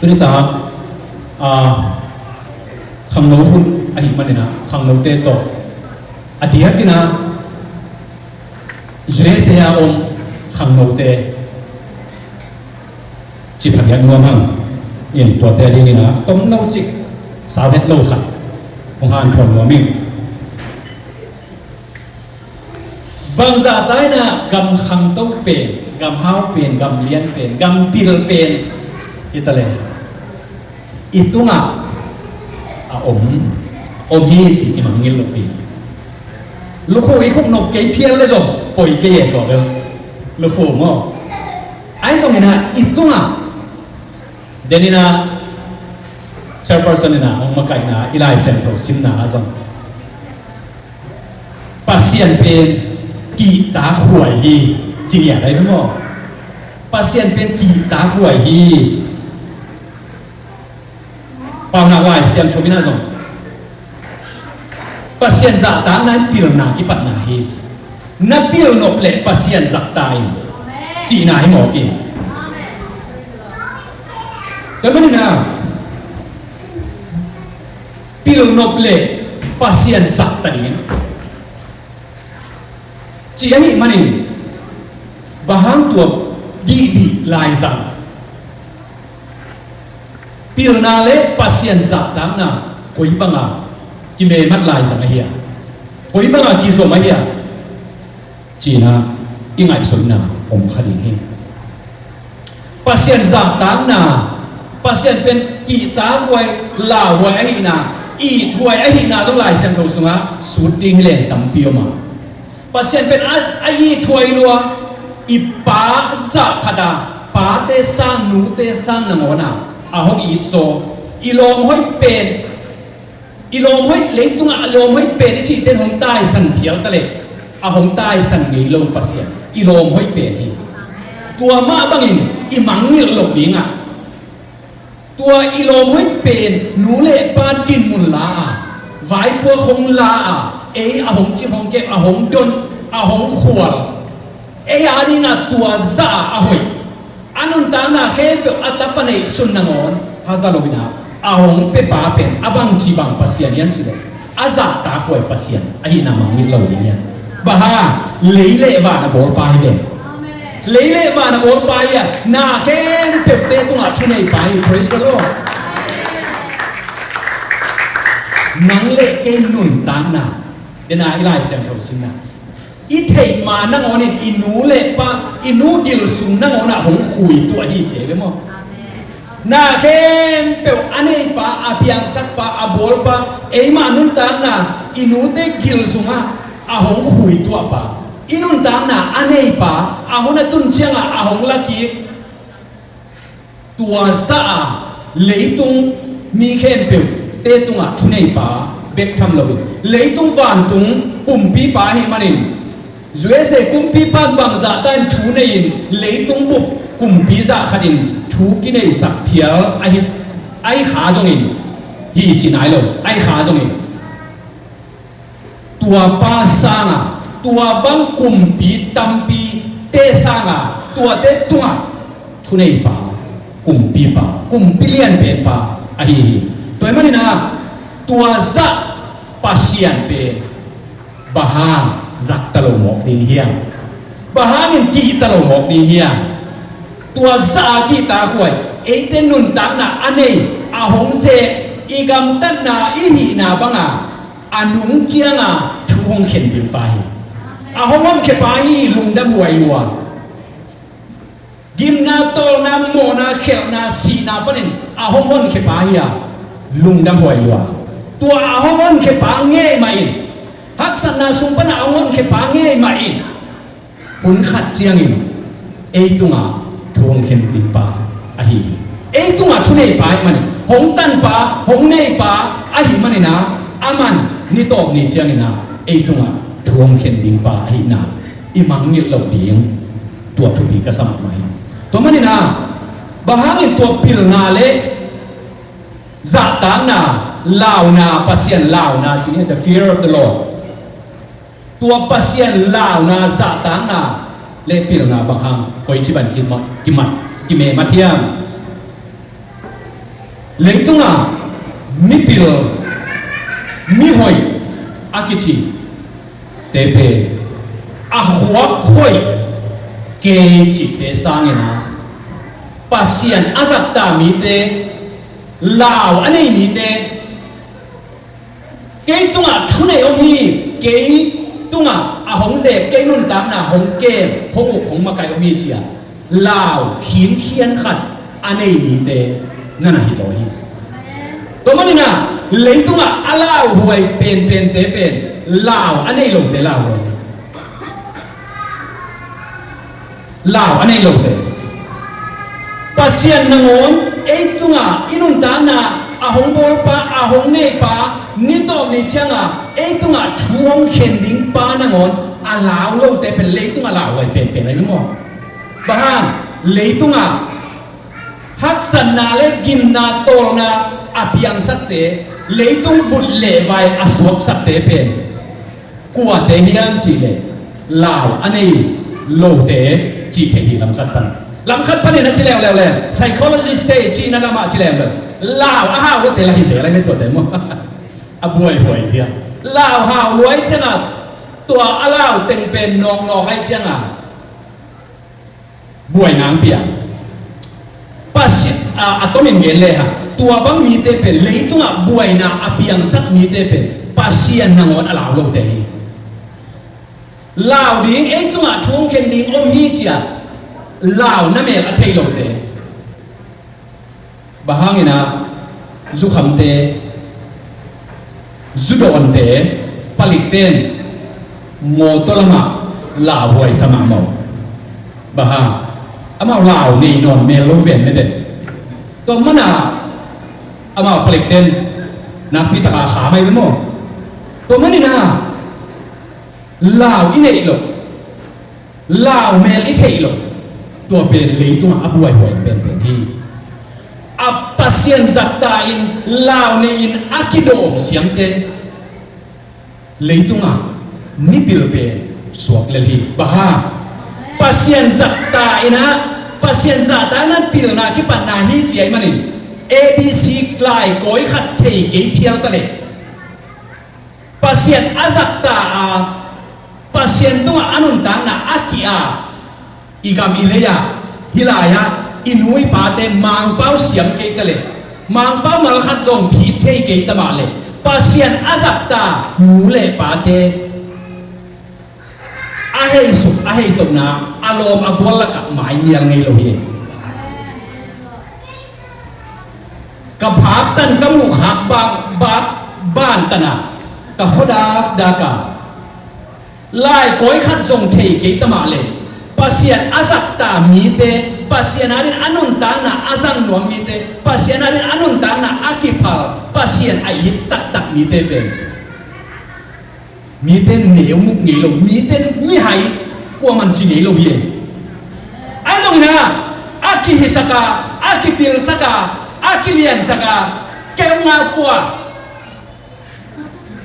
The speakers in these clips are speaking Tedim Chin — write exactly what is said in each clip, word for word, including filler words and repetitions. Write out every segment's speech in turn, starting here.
Tuni ta, a, khangno hun ahih manin ah khangnote tawh a diakin ah U S A a om khangnote ci phadiak nuam hang in, tuate a dingin ah tomno cik sau het lo khat hong hanthawn nuam ing. Bangzah ta in ah gam khangto pen, gam hau pen, gam lian pen, gam pil pen hi ta le, i tungah a om, om hi ci i mangngilh lo pi. Lukhu i khuk nop kei phial le zong poi kei e, tua bel lukhu maw? Ahi zongin ah i tungah, den in ah chairperson in ah hong makaihna i Lai Siangtho simna ah zong Pasian pen kihtakhuai hi ci ngiat ahi maw? Pasian pen kihtakhuai hi ci. Paunak Lai Siangtho in ah zong Pasian zahtakna in pilna kipatna hi ci. Na pil nop leh Pasian zahtak in cihna hi mawk hi. Tua manin ah pil nop leh Pasian zahtak ding ci ahih manin, bang hang tua dihdih laizang, pilna leh Pasian zahtakna koi banga kimemat laizang ahi a, koi banga kizom ahi a, ci-in ah i ngaihsutna om kha ding hi. Pasian zahtakna, Pasian pen kihtakhuai, lauhuai ahihna, ithuai ahihna zong Lai Siangtho sungah sut ding hi leng tampi om a. Pasian pen a, a ithuai lua, i Pa zah khat a, pate sang, nute sang nangawn a a hong itzaw, i lawm hoih pen, i lawm hoih, leitungah a lawm hoih pen i cihte in hong taisan phial ta leh, a hong taisan ngei lo Pasian, i lawm hoih pen hi. Tua mah bangin i mangngilh loh dingah, tua i lawm hoih pen nu le pa dinmun la a, vaipuak hong la a, ei a hong cim hong kep, a hong don, a hong khual, ei a dingah tua zah a, a hoih, a nuntakna khempeuh a tapa neihsun nangawn haza lo-in ah a hong pia pa pen a bangci bang Pasian hiam cih leh, a zahtakhuai Pasian ahihna mangngilh lo ding hiam? Bang hang? Lei le van a bawlpa hi ve. Lei le van a bawlpa hi a, na khempeuhte tungah thuneipa hi. Praise the Lord. Nang le kei nuntakna, den a i Lai Siangtho simna, i theih ma nangawn in i nu le pa, i nu gil sung nangawn ah hong khuituah hi ci hi ve maw? Na khempeuh a neipa, a piangsakpa, a bawlpa, eimah nuntakna i nute gil sungah a hong khuituahpa, i nuntakna a neipa, a hun a tun ciangah a hong lakik, tua zah a leitung mi khempeuhte tungah thuneipa bek tham loin, leitung vantung kumpipa ahih manin, U S A kumpipa bangzah ta in thu nei-in leitung bup kumpi zah khatin thu kineisak phial ahi, ahi kha zongin, hi ci nai lo, ahi kha zongin, tua pa sanga, tua bang kumpi tampite sanga, tuate tungah thuneipa, kumpipa, kumpi lianpenpa ahi hi. Tua ahih manin ah, tua zah Pasian pen bang hang zahta lo mawk ding hiam? Bang hangin kihta lo mawk ding hiam? Tua zah a kihtakhuai, eite nuntakna a nei, a hong ze, i gamtatna, i hihna banga a nung cianga thu hong khen dingpa hi. A hong honkhia pa hi, lungdam huai lua. Gimna, tawlna, mawhna, khelhna, sihna panin a hong honkhia pa hi a, lungdam huai lua. Tua a hong honkhia pa ngei mah in, haksatna sung pana a hong honkhia pa ngei mah in, hun khat ciangin ei tungah thu hong khen dingpa ahi hi. Ei tungah thuneipa ahih manin, hong tanpa, hong neipa ahih manin ah, aman nitawp ni ciangin ah ei tungah thu hong khen dingpa ahihna i mangngilh loh ding, tua thupi ka sa mahmah hi. Tua manin ah, bang hangin tua pilna le zahtakna, launa, Pasian launa, cih ni, the fear of the Lord. Tua Pasian launa, zahtakna le pilna bang hang, koici ban kimat, kimat, kimemat hiam? Leitungah mipil, mihoih a kici te pen a khuak hoih kei cihte sangin a, Pasian a zakta mite, lau a nei mite, kei tungah thu nei om hi, kei tungah a hong zek, kei nuntakna hong kem, hong uk, hong makai om hi ci-a lau khinkhian khat a nei mite na na hi zaw hi. Tua manin a, leitungah a lauhuai penpente pen lau a nei lote lauhuai. Lau a nei lote. Pasian nangawn ei tungah i nuntakna a hong bawlpa, a hong neipa, ni tawp ni ciangah ei tungah thu hong khen ding pa nangawn a lau lote pen leitungah lauhuai penpen ahi maw? Bang hang? Leitungah haksatna le gimna tawlna a piangsakte, leitung vut le vai a suaksakte pen kuate hiam cihleh lau a nei lote cih thei hi. Lamkhat pan, lamkhat panin a ci leuleu le, psychologist te cihna lamah ci leuleu, lau a hau lote la hi zel ahi meh tuate maw? A buaihuai zia, lau hau luai ciangah tua a lau teng pen nawknawk ahi ciangah buaina ang pia. Pasi-, a, a tomin gen le hang, tua bang mite pen, leitungah buaina a piangsak mite pen Pasian nangawn a lau lote hi. Lau ding, ei tungah thu hong khen ding om hi ci-a lau na mel a thei lote. Bang hangin a, zukhamte, zudawnte, palikten mawtaw lamah lauhuai sa mahmah uh. Bang hang? Amau lau nei nawn mel lo ven mete. Tua mana amau palikten nakpi taka kha mai ve maw? Tua manin a, lau i neih loh, lau mel i theih loh, tua pen leitungah a buaihuai penpen hi. A Pasian zakta in lau nei-in a kidawm siamte leitungah mipil pen suak lel hi. Bang hang? Pasian zakta in a, Pasian zakta in a pilna kipatna hi ci ahih manin A B C lai kawi khat thei kei phial ta leh, Pasian a zakta a, Pasian tungah a nuntakna a ki-a, i gam i lei-ah, hih lai-ah i nu i pate Mangpau siam kei ta leh, Mangpau malkhat zong phit thei kei ta mah leh, Pasian a zakta nu le pate a heisuk a heitokna a lawm a gual lakah mai mial ngei lo hi. Ka phak tan ka muh khak bak, bak ban tan a, ka khua dakdak a, lai kawi khat zong thei kei ta mah leh, Pasian a zakta mite, Pasian adingin a nuntakna a zang nuam mite, Pasian adingin a nuntakna a kiphal, Pasian a it taktak mite pen mite neu muk ngei lo, mite mihai kuaman ci ngei lo hi. Ahi zongin a, a kihisak a, a kipilsak a, a kiliansak a, keu ngah kua,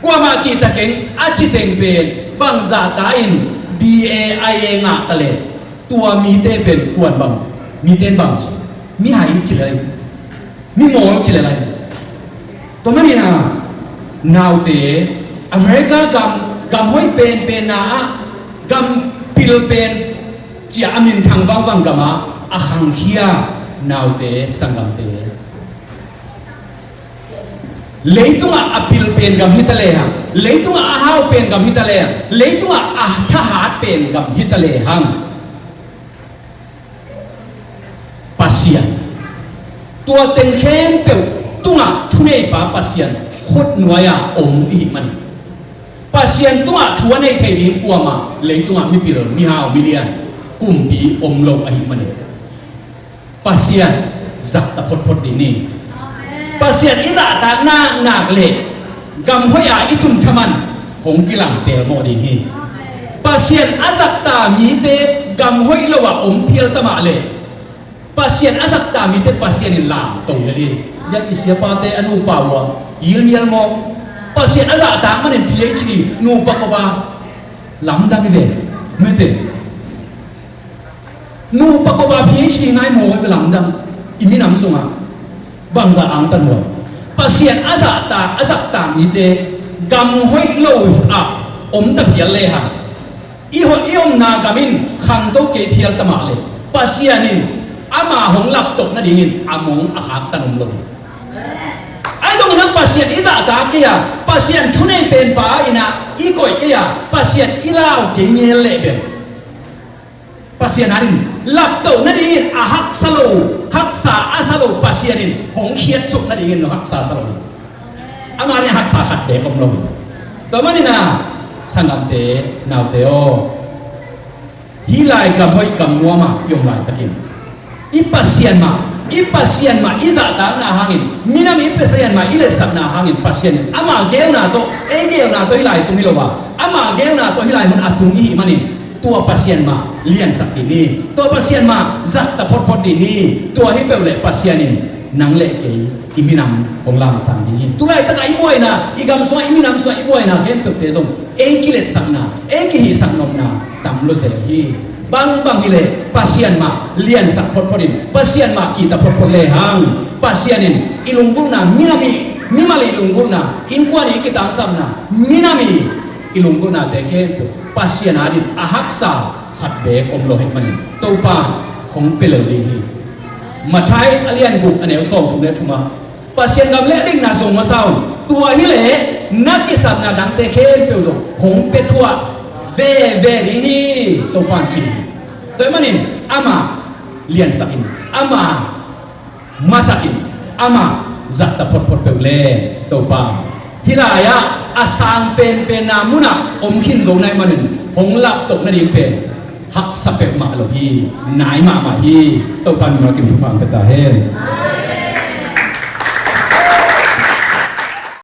kuamah kihta keng a ci teng pen bangzah ta in B A I A ngah ta leh, tua mite pen kuan bang, mite in bang ci, mihai ci lel, mimawl ci lel ahi. Tua manin a, naute, America gam, gam hoih penpenna ah, gam pil pen ci-a a minthang vangvang gamah a khangkhia naute, sanggamte, leitungah a pil pen gam hi ta lehang, leitungah a hau pen gam hi ta lehang, leitungah a thahat pen gam hi ta lehang, Pasian, tua teng khempeuh tungah thuneipa Pasian khutnuai-ah om i hih manin, Pasian tungah thu a nei thei ding kuamah leitungah mipil, mihau, milian, kumpi om lo ahih manin, Pasian zakta photphot dih ni. Pasian i zahtak naknak leh gam hoih-a i tun thaman hong kilang pelmawh ding hi. Pasian a zakta mite gam hoih lo-ah om phial ta mah leh, Pasian a zakta mite Pasian in lamto lel hi. Ziak i siapate a nupa uh a hilhial maw? Pasian a zahtak manin P H D nupa kop a lamdang hi ve. Mete. Nupa kop a P H D ngai maw, ka lamdang. I minam sungah. Bangzah angtan huam. Pasian a zahtak, a zaktak mite gam hoih lo ah om ta phial lehang, i hoih, i omna gam in khangto kei phial ta mah leh, Pasian in ama hong laptoh nadingin a mong a khaktan om lo hi. Ahi zongin ah Pasian i zahtak kei a, Pasian thunei penpa in ah i koih kei a, Pasian i lau kei ngel leh bel, Pasian adingin laptoh nadingin a haksa lo, haksa a sa lo Pasian in hong khiatsuk nadingin lo haksa sa lo. Ama adingin haksa khat beek om lo. Tua manin ah sanggamte, naute aw, hih lai gam hoih gam nuam ah i om laitakin, i Pasian mah, i Pasian mah i zahtakna hangin, minam i Pasian mah i letsakna hangin, Pasian in ama geelna tawh, ei geelna tawh hih lai tung hi lo a, ama geelna tawh hih lai mun a tung i hih manin, tua Pasian mah liansak dih ni, tua Pasian mah zakta photphot dih ni. Tua hi peuh leh Pasian in nang le kei i minam hong lamsang ding hi. Tulaitak ah i buaina, i gam sungah, i minam sungah i buaina khempeuhte zong ei kiletsakna, ei kihihsak nopna tam lo zel hi. Bangbang hi leh Pasian mah liansak photphot in, Pasian mah kihta photphot lehang, Pasian in i lunggulhna, minam i, mimal i lunggulhna, innkuan i kitangsapna, minam i i lunggulhnate khempeuh Pasian adingin a haksa khat beek om lo ahih manin Topa hong pia lel ding hi. Matthai a lian guk, a neu sawmthum le thum ah, Pasian gam le a dikna zong masa un, tua hi leh na kisapna dangte khempeuh zong hong pia thuah veve ding hi, Topa in ci hi. Tua ahih manin amah liansak in, amah masak in, amah zakta photphot peuh leh Topa hih lai-ah a sang penpenna munah om khin zo na hih manin hong laptoh nading pen haksa peuhmah lo hi, nai mahmah hi. Topa in mimal kim thupha hong pia ta hen.